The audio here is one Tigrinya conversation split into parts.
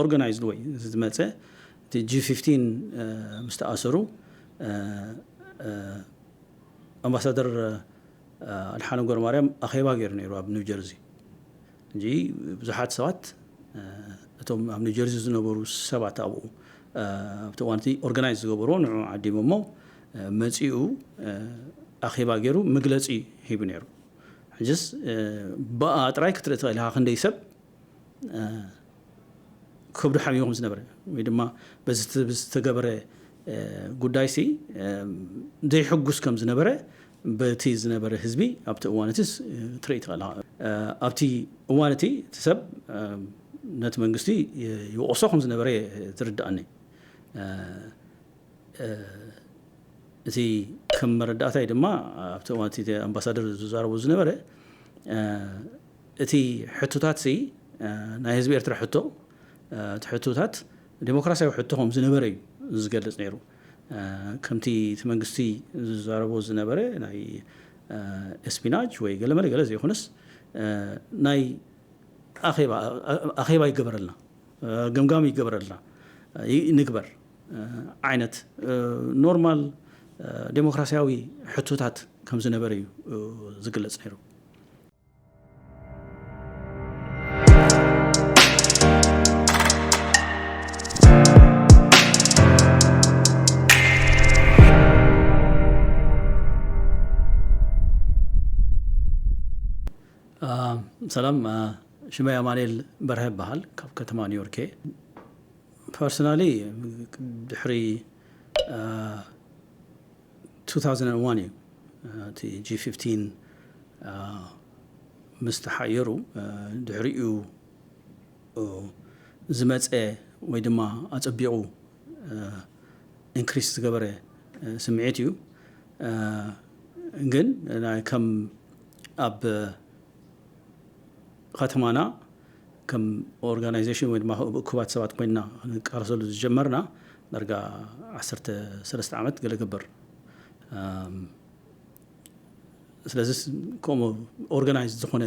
ኦርጋናይዝድ ወይ ዝመፀ እቲ ጂ ፊፍቲን ምስ ተኣሰሩ ኣምባሳደር ኣድሓኖም ገብረማርያም ኣኼባ ገይሩ ነይሩ ኣብ ኒው ጀርዚ። ሕጂ ብዙሓት ሰባት እቶም ኣብ ኒው ጀርዚ ዝነበሩ ሰባት ኣብኡ ኣብቲ እዋን እቲ ኦርጋናይዝ ዝገበርዎ ንዑ ዓዲሞ እሞ መፂኡ ኣኼባ ገይሩ መግለፂ ሂቡ ነይሩ። ሕጅስ ብኣ ጥራይ ክትርኢ ትኽእል ኢኻ ክንደይ ሰብ ከብዱ ሓሚሙ ከም ዝነበረ ወይ ድማ በዚ ዝተገበረ ጉዳይ ሲ ዘይሕጉስ ከም ዝነበረ በቲ ዝነበረ ህዝቢ ኣብቲ እዋን እቲ ትርኢ ትኽእል። ኣብቲ እዋን እቲ እቲ ሰብ ነቲ መንግስቲ ይወቕሶ ከም ዝነበረ ዝርዳእኒ። እቲ ከም መረዳእታይ ድማ ኣብቲ እዋን እቲ ኣምባሳደር ዝዛረቦ ዝነበረ እቲ ሕቶታት ሲ ናይ ህዝቢ ኤርትራ ሕቶ እቲ ሕቶታት ዴሞክራሲያዊ ሕቶ ከም ዝነበረ እዩ ዝገልጽ ነይሩ። ከምቲ እቲ መንግስቲ ዝዛረቦ ዝነበረ ናይ ኤስፒናጅ ወይ ገለመለ ገለ ዘይኮነስ ናይ ኣኼባ ይገበረልና፣ ገምጋም ይገበረልና፣ ንግበር ዓይነት ኖርማል ዴሞክራሲያዊ ሕቶታት ከም ዝነበረ እዩ ዝግለጽ ነይሩ። ሰላም፣ ሽመይ ኣማኑኤል በርሀ ይበሃል። ካብ ከተማ ኒውዮርክ እየ። ፐርሰናሊ ድሕሪ ቱ ታውዘንድ ዋን እዩ እቲ ጂ ፊፍቲን ምስ ተሓየሩ፣ ድሕሪኡ ዝመፀ ወይ ድማ ኣፀቢቑ ኢንክሪስ ዝገበረ ስምዒት እዩ። ግን ከም ኣብ ከተማና ከም ኦርጋናይዜሽን ወይ ድማ እኩባት ሰባት ኮይንና ንቃለሰሉ ዝጀመርና ዳርጋ ዓሰርተ ሰለስተ ዓመት ገለ ገበር። ስለዚ ከምኡ ኦርጋናይዝ ዝኾነ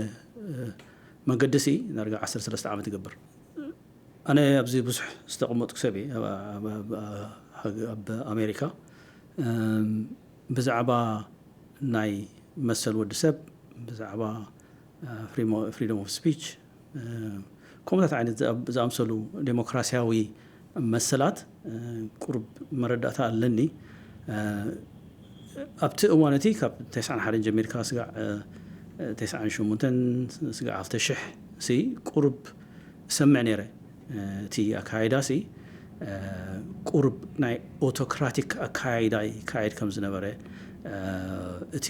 መገዲ ሲ ዳርጋ ዓሰርተ ሰለስተ ዓመት ይገብር። ኣነ ኣብዚ ብዙሕ ዝተቐመጥኩ ሰብ እየ ኣብ ኣሜሪካ። ብዛዕባ ናይ መሰል ወዲ ሰብ፣ ብዛዕባ ፍሪደም ኦፍ ስፒች፣ ከምኡታት ዓይነት ዝኣምሰሉ ዴሞክራሲያዊ መሰላት ቁሩብ መረዳእታ ኣለኒ። ኣብቲ እዋን እቲ ካብ ተስዓን ሓደን ጀሚርካ ስጋዕ ተስዓን ሸሞንተን ስጋዕ ኣፍተ ሽሕ ሲ ቁሩብ እሰምዕ ነይረ። እቲ ኣካይዳ ሲ ቁሩብ ናይ ኦቶክራቲክ ኣካይዳ ይካየድ ከም ዝነበረ፣ እቲ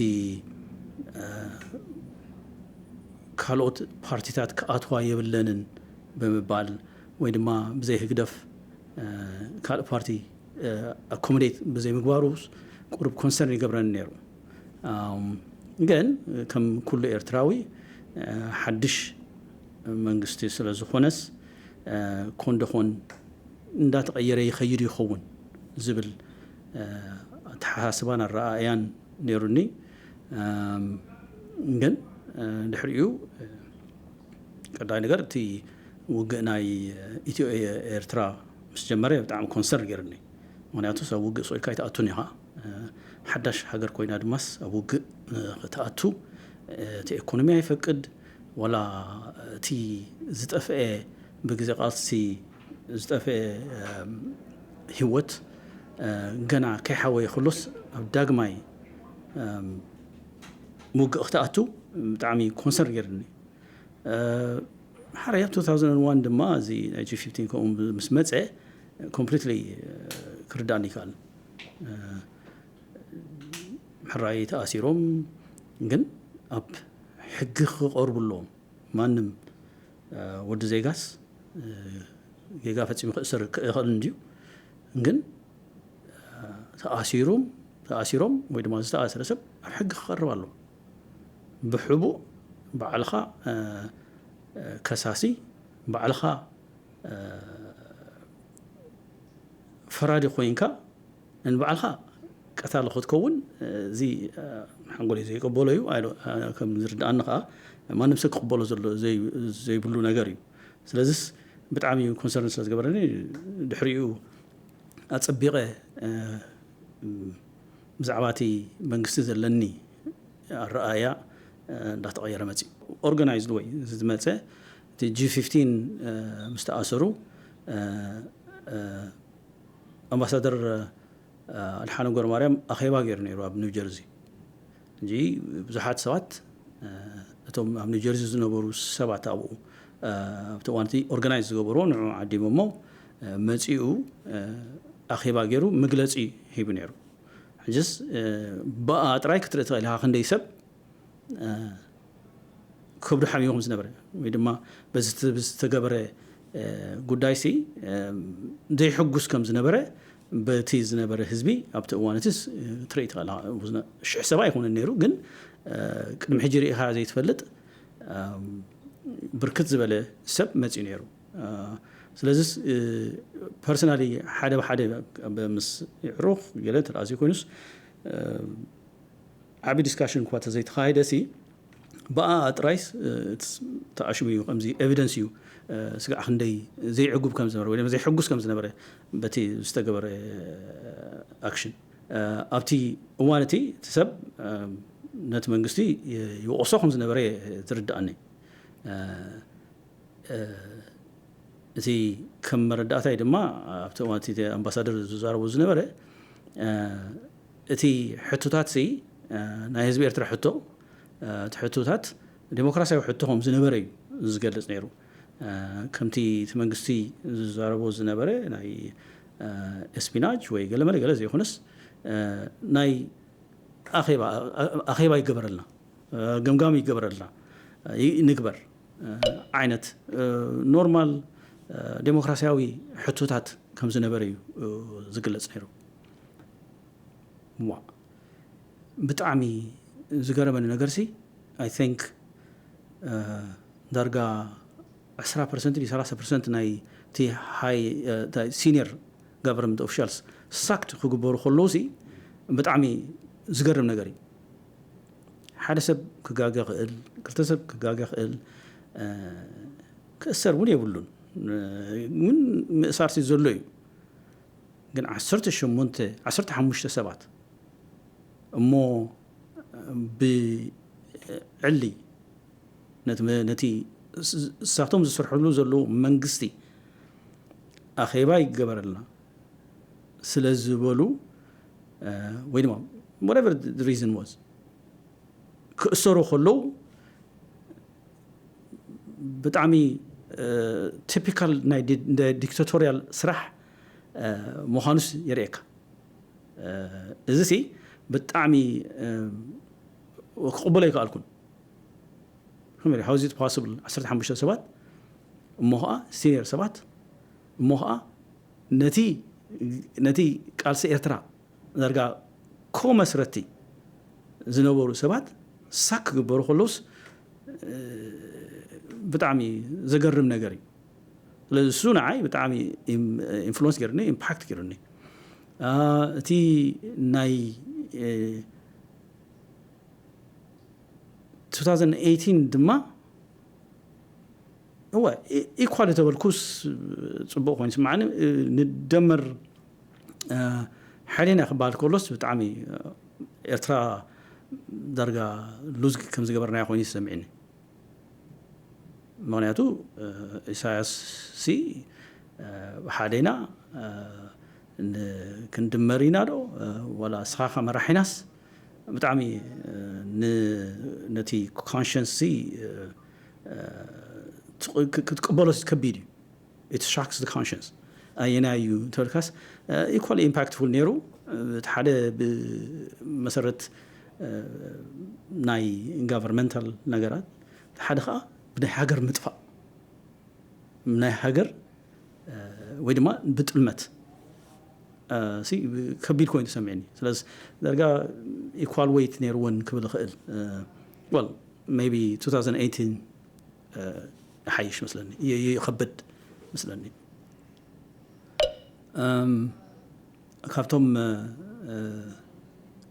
ካልኦት ፓርቲታት ክኣትዋ የብለንን ብምባል ወይ ድማ ብዘይ ህግደፍ ካልእ ፓርቲ ኣኮሞዴት ብዘይምግባሩ ቁሩብ ኮንሰርን ይገብረኒ ነይሩ። ግን ከም ኩሉ ኤርትራዊ ሓድሽ መንግስቲ ስለ ዝኾነስ ኮን ደኾን እንዳተቐየረ ይኸይድ ይኸውን ዝብል ኣተሓሳስባን ኣረኣእያን ነይሩኒ። ግን ድሕሪኡ ቀዳይ ነገር እቲ ውግእ ናይ ኢትዮ ኤርትራ ምስ ጀመረ ብጣዕሚ ኮንሰርን ገይሩኒ። ምክንያቱ ሰብ ውግእ ስቕ ኢልካ ኣይትኣቱን ኢኻ። ሓዳሽ ሃገር ኮይና ድማስ ኣብ ውግእ ክትኣቱ እቲ ኤኮኖሚ ኣይፈቅድ፣ ወላ እቲ ዝጠፍአ ብግዜ ቃልሲ ዝጠፍአ ህይወት ገና ከይሓወየ ከሎስ ኣብ ዳግማይ ምውግእ ክትኣቱ ብጣዕሚ ኮንሰርን ገይርኒ። ሓራይ ኣብ ቱ ታውዘንድ ዋን ድማ እዚ ናይ ጂ ፊፍቲን ከምኡ ምስ መፀ ኮምፕሊትሊ ክርዳእኒ ይከኣል። ሕራይ ተኣሲሮም ግን ኣብ ሕጊ ክቐርቡ ኣለዎም። ማንም ወዲ ዜጋስ ጌጋ ፈፂሙ ክእሰር ይኽእል እንድዩ። ግን ተኣሲሮም ተኣሲሮም ወይ ድማ ዝተኣሰረ ሰብ ኣብ ሕጊ ክቐርብ ኣለዎ። ብሕቡእ ባዕልኻ ከሳሲ፣ ባዕልኻ ፈራዲ ኮይንካ ንባዕልኻ ቀታሊ ክትከውን፣ እዚ ሓንጎለይ ዘይቀበሎ እዩ። ከም ዝርድኣኒ ከዓ ማንም ሰብ ክቕበሎ ዘይብሉ ነገር እዩ። ስለዚስ ብጣዕሚ ኮንሰርን ስለ ዝገበረኒ ድሕሪኡ ኣጸቢቐ ብዛዕባ እቲ መንግስቲ ዘለኒ ኣረኣያ እንዳተቐየረ መፅዩ። ኦርጋናይዝድ ወይ ዝመፀ እቲ ጂ ፊፍቲን ምስ ተኣሰሩ ኣምባሳደር ኣድሓኖም ገብረማርያም ኣኼባ ገይሩ ነይሩ ኣብ ኒው ጀርዚ። እንጂ ብዙሓት ሰባት እቶም ኣብ ኒው ጀርዚ ዝነበሩ ሰባት ኣብኡ ኣብቲ እዋን እቲ ኦርጋናይዝ ዝገበርዎ ንዑ ዓዲሞሞ መፂኡ ኣኼባ ገይሩ መግለፂ ሂቡ ነይሩ። ሕጅስ ብኣ ጥራይ ክትርኢ ትኽእል ኢኻ ክንደይ ሰብ ከብዱ ሓሚሙ ከም ዝነበረ ወይ ድማ በዚ ዝተገበረ ጉዳይ ሲ ዘይሕጉስ ከም ዝነበረ በቲ ዝነበረ ህዝቢ ኣብቲ እዋን እቲ ትርኢ ትኽእል ሽሕ ሰብ ኣይኮነን ነይሩ፣ ግን ቅድሚ ሕጂ ርኢኻ ዘይትፈልጥ ብርክት ዝበለ ሰብ መፂኡ ነይሩ። ስለዚ ፐርሰናሊ ሓደ ብሓደ ምስ ይዕሩኽ ገለ ተደኣ ዘይኮይኑስ ዓቢ ዲስካሽን እኳ ተዘይተኻየደ ሲ ብኣ ጥራይስ ተኣሽሙ እዩ። ከምዚ ኤቪደንስ እዩ ስጋዕ ክንደይ ዘይዕጉብ ከም ዝነበረ ወይ ዘይሕጉስ ከም ዝነበረ በቲ ዝተገበረ ኣክሽን ኣብቲ እዋን እቲ እቲ ሰብ ነቲ መንግስቲ ይወቕሶ ከም ዝነበረ ዝርድኣኒ። እቲ ከም መረዳእታይ ድማ ኣብቲ እዋን እቲ ኣምባሳደር ዝዛረቡ ዝነበረ እቲ ሕቶታት ሲ ናይ ህዝቢ ኤርትራ ሕቶ እቲ ሕቶታት ዴሞክራሲያዊ ሕቶ ከም ዝነበረ እዩ ዝገልጽ ነይሩ። ከምቲ እቲ መንግስቲ ዝዛረቦ ዝነበረ ናይ ኤስፒናጅ ወይ ገለመለ ገለ ዘይኮነስ ናይ ኣኼባ ይገበረልና፣ ገምጋም ይገበረልና፣ ንግበር ዓይነት ኖርማል ዴሞክራሲያዊ ሕቶታት ከም ዝነበረ እዩ ዝግለጽ ነይሩ። ዋ ብጣዕሚ ዝገረመኒ ነገር ሲ I think ዳርጋ ዕስራ ፐርሰንት ድዩ ሰላሳ ፐርሰንት ናይ እቲ ሃይ ሲኒየር ጋቨርንመንት ኦፊሻልስ ሳክድ ክግበሩ ከለዉ ሲ ብጣዕሚ ዝገርም ነገር እዩ። ሓደ ሰብ ክጋገ ክእል፣ ክልተ ሰብ ክጋገ ክእል፣ ክእሰር እውን የብሉን። ግን ምእሳር ሲ ዘሎ እዩ። ግን ዓሰርተ ሸሞንተ ዓሰርተ ሓሙሽተ ሰባት እሞ ብዕሊ ነቲ እሳቶም ዝሰርሕሉ ዘለዉ መንግስቲ ኣኼባ ይገበረልና ስለ ዝበሉ ወይ ድማ whatever reason was ክእሰሩ ከለዉ ብጣዕሚ ቲፒካል ናይ ዲክታቶሪያል ስራሕ ምዃኑስ የርእየካ። እዚ ሲ ብጣዕሚ ክቕበሎ ኣይከኣልኩን። ከመይ how is it possible ዓሰርተ ሓሙሽተ ሰባት እሞ ኸዓ ሲኒየር ሰባት እሞ ኸዓ ነቲ ነቲ ቃልሲ ኤርትራ ዳርጋ ኮመስረቲ ዝነበሩ ሰባት ሳክ ክግበሩ ከለውስ ብጣዕሚ ዘገርም ነገር እዩ። ስለዚ እሱ ንዓይ ብጣዕሚ ኢንፍሉወንስ ገይሩኒ፣ ኢምፓክት ገይሩኒ። እቲ ናይ two thousand eighteen ድማ እወ ኢኳል ተበልኩስ ፅቡቅ ኮይኑ ስማዓኒ። ንደመር ሓይሌና ክበሃል ከሎስ ብጣዕሚ ኤርትራ ዳርጋ ሉዝ ከም ዝገበርናዮ ኮይኑ ይሰምዕኒ። ምክንያቱ ኢሳያስ ሲ ሓደ ኢና ክንድመር ኢና ዶ ዋላ እስኻ መራሕ ኢናስ ብጣዕሚ ነቲ ኮንሽንስ ክትቅበሎ ከቢድ እዩ። It shocks the conscience። ኣየናይ እዩ ተልካስ ኢኳል ኢምፓክትፉል ነይሩ። እቲ ሓደ ብመሰረት ናይ ጋቨርንመንታል ነገራት፣ እቲ ሓደ ከዓ ብናይ ሃገር ምጥፋእ ናይ ሃገር ወይ ድማ ብጥልመት ከቢድ ኮይኑ ተሰሚዕኒ። ስለዚ ዳርጋ ኢኳል ዌይት ነይርወን ክብል እኽእል። Well, maybe two thousand eighteen ይሓይሽ መስለኒ፣ ይኸብድ መስለኒ። ካብቶም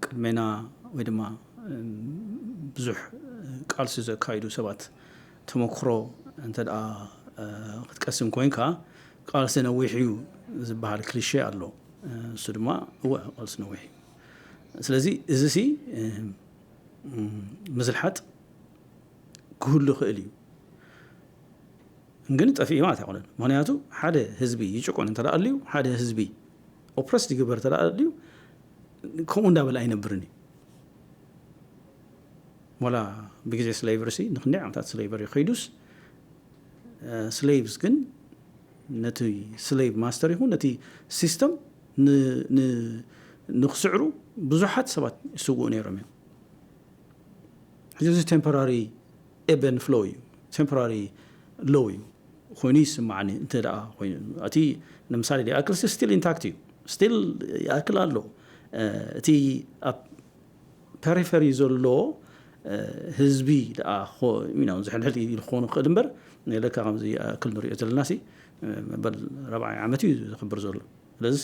ቅድሜና ወይ ድማ ብዙሕ ቃልሲ ዘካይዱ ሰባት ተመክሮ እንተ ደኣ ክትቀስም ኮይንካ ቃልሲ ነዊሕ እዩ ዝበሃል ክሊሸ ኣሎ። እሱ ድማ እወ ቃልሲ ነዊሕ እዩ። ስለዚ እዚ ሲ ምዝልሓጥ ክህሉ ይኽእል እዩ፣ ግን ጠፊኡ ማለት ኣይኮነን። ምክንያቱ ሓደ ህዝቢ ይጭቆን እንተ ኣልዩ፣ ሓደ ህዝቢ ኦፕረስ ይግበር እንተ ኣልዩ፣ ከምኡ እንዳበለ ኣይነብርን እዩ። ወላ ብግዜ ስሌቨሪ ሲ ንክንደይ ዓመታት ስሌቨሪ ከይዱስ ስሌቭስ ግን ነቲ ስሌቭ ማስተር ይኹን ነቲ ሲስተም ንክስዕሩ ብዙሓት ሰባት ይስውኡ ነይሮም እዮም። ሕዚ እዚ ቴምፖራሪ ኤበን ፍሎ እዩ፣ ቴምፖራሪ ሎው እዩ ኮይኑ ይስማዓኒ። እንተ ደኣ ኮይኑ እቲ ንምሳሌ ይኣክል ስቲል ኢንታክት እዩ፣ ስቲል ይኣክል ኣሎ። እቲ ኣብ ፐሪፈሪ ዘሎ ህዝቢ ደኣ ዝሕልሕል ኢሉ ክኾኑ ክኽእል እምበር፣ ለካ ከምዚ ይኣክል ንሪኦ ዘለና ሲ መበል ራብዓይ ዓመት እዩ ዝኽብር ዘሎ። ስለዚ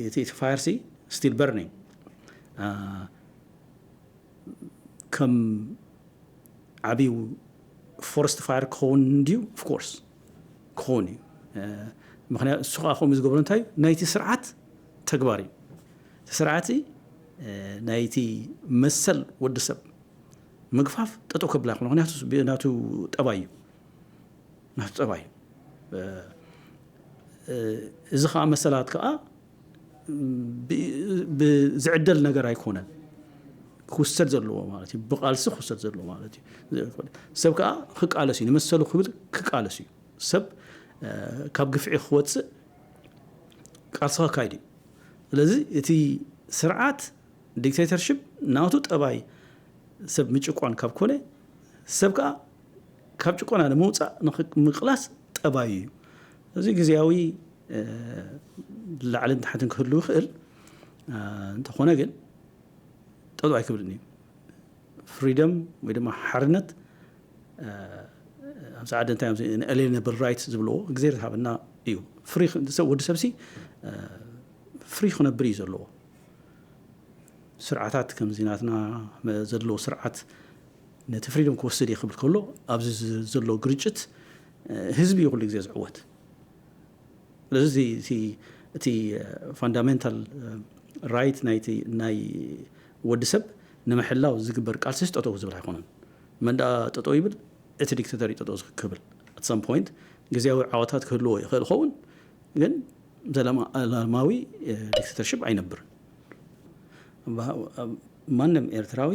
እቲ ፋየር ሲ ስቲል በርኒንግ ከም ዓብዩ ፎረስት ፋየር ክኸውን እንድዩ። ኦፍኮርስ ክኸውን እዩ። ምክንያቱ እሱ ከዓ ከምኡ ዝገብሮ እንታይ እዩ? ናይቲ ስርዓት ተግባር እዩ። እቲ ስርዓት ናይቲ መሰል ወዲ ሰብ ምግፋፍ ጠጠው ከብላ ይኽእል። ምክንያቱ ናቱ ጠባይ እዩ፣ ናቱ ጠባይ እዩ። እዚ ከዓ መሰላት ከዓ ብዝዕደል ነገር ኣይኮነን ክውሰድ ዘለዎ ማለት እዩ። ብቃልሲ ክውሰድ ዘለዎ ማለት እዩ። ሰብ ከዓ ክቃለስ እዩ፣ ንመሰሉ ክብል ክቃለስ እዩ። ሰብ ካብ ግፍዒ ክወፅእ ቃልሲ ከካይድ እዩ። ስለዚ እቲ ስርዓት ዲክቴተርሽፕ ናቱ ጠባይ ሰብ ምጭቋን ካብ ኮነ፣ ሰብ ከዓ ካብ ጭቆና ንምውፃእ ምቅላስ ጠባዩ እዩ። እዚ ግዜያዊ ላዕልን ታሕትን ክህሉ ይኽእል፣ እንተኾነ ግን ጠጠው ኣይክብልን እዩ። ፍሪደም ወይ ድማ ሓርነት ኣብዚ ዓዲ እንታይ እዮም inalienable right ዝብልዎ፣ ግዜ ዝሃበና እዩ። ሰብ ወዲ ሰብሲ ፍሪ ክነብር እዩ ዘለዎ። ስርዓታት ከምዚ ናትና ዘለዎ ስርዓት ነቲ ፍሪደም ክወስድ እየ ክብል ከሎ፣ ኣብዚ ዘሎ ግርጭት ህዝቢ እዩ ኩሉ ግዜ ዝዕወት። ስለዚ እቲ ፋንዳሜንታል ራይት ናይ ወዲ ሰብ ንምሕላው ዝግበር ቃልሲ ጠጠው ዝብል ኣይኮነን። መን ደኣ ጠጠው ይብል? እቲ ዲክተተር እዩ ጠጠው ክብል። ኣት ሳም ፖይንት ግዜያዊ ዓወታት ክህልዎ ይኽእል ኸውን፣ ግን ዘለኣለማዊ ዲክተተርሽፕ ኣይነብርን። ማንም ኤርትራዊ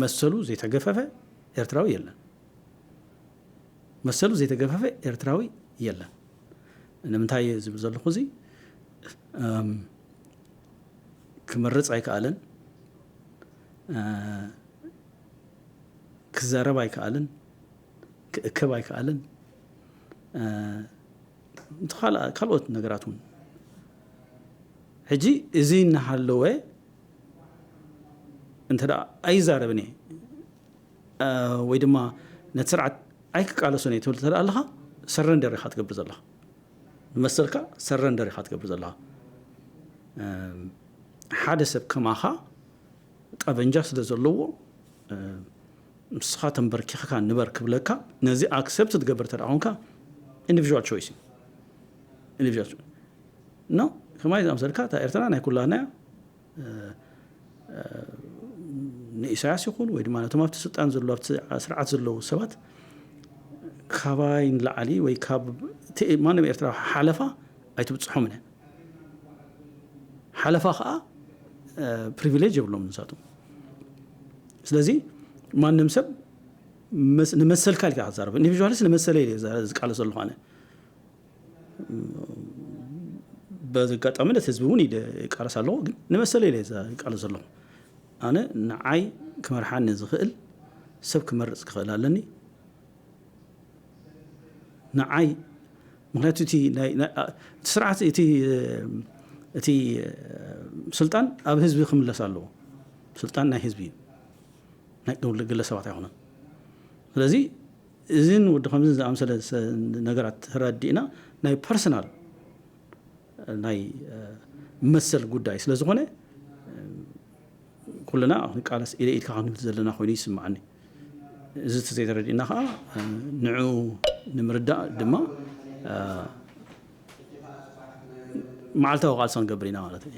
መሰሉ ዘይተገፈፈ ኤርትራዊ የለን። መሰሉ ዘይተገፈፈ ኤርትራዊ የለን። ንምንታይ ዝብል ዘለኹ እዚ ክመርፅ ኣይከኣለን፣ ክዛረብ ኣይከኣልን፣ ክእከብ ኣይከኣልን፣ ካልኦት ነገራት እውን። ሕጂ እዚ እናሃለወ እንተ ኣይዛረብን እየ ወይ ድማ ነቲ ስርዓት ኣይክቃለሶን እየ ትብል እንተ ኣለኻ፣ ሰረንደር ኢኻ ትገብር ዘለኻ። ንመሰልካ ሰረንደር ኢኻ ትገብር ዘለኻ። ሓደ ሰብ ከማኻ ጠበንጃ ስለ ዘለዎ ንስኻ ተንበርኪኽካ ንበር ክብለካ፣ ነዚ ኣክሰፕት ትገብር እንተ ደኣ ኮንካ ኢንዲቪዥዋል ቾይስ እዩ። ኢንዲቪዥዋል ኖ ከማይ ዝኣምሰልካ እታ ኤርትራ ናይ ኩላና እያ። ንኢሳያስ ይኹን ወይ ድማ ነቶም ኣብቲ ስልጣን ዘሎ ኣብቲ ስርዓት ዘለዉ ሰባት ካባይ ንላዕሊ ወይ ካብ ማንም ኤርትራዊ ሓለፋ ኣይትብፅሖምን እያ። ሓለፋ ከዓ ፕሪቪሌጅ የብሎም ንሳቶም። ስለዚ ማንም ሰብ ንመሰልካ ኢልካ ክትዛረብ፣ ኢንዲቪዥዋሊስት ንመሰለይ ኢለ ዝቃለስ ዘለኹ ኣነ። በዚ ኣጋጣሚ ነቲ ህዝቢ እውን ይቃለስ ኣለኹ፣ ግን ንመሰለይ ኢለ ዝቃለስ ዘለኹ። ኣነ ንዓይ ክመርሓኒ ዝኽእል ሰብ ክመርፅ ክኽእል ኣለኒ። ንዓይ ምክንያቱ እቲ ስርዓት እቲ እቲ ስልጣን ኣብ ህዝቢ ክምለስ ኣለዎ። ስልጣን ናይ ህዝቢ እዩ፣ ናይ ግለሰባት ኣይኮነን። ስለዚ እዚን ወዲ ከምዚ ዝኣምሰለ ነገራት ተረዲእና ናይ ፐርሰናል ናይ መሰል ጉዳይ ስለ ዝኾነ ኩልና ክንቃለስ ኢደ ኢድካ ክንብል ዘለና ኮይኑ ይስምዓኒ። እዚ ተዘይተረዲእና ከዓ ንዑ ንምርዳእ ድማ መዓልታዊ ቃልሲ ክንገብር ኢና ማለት እዩ።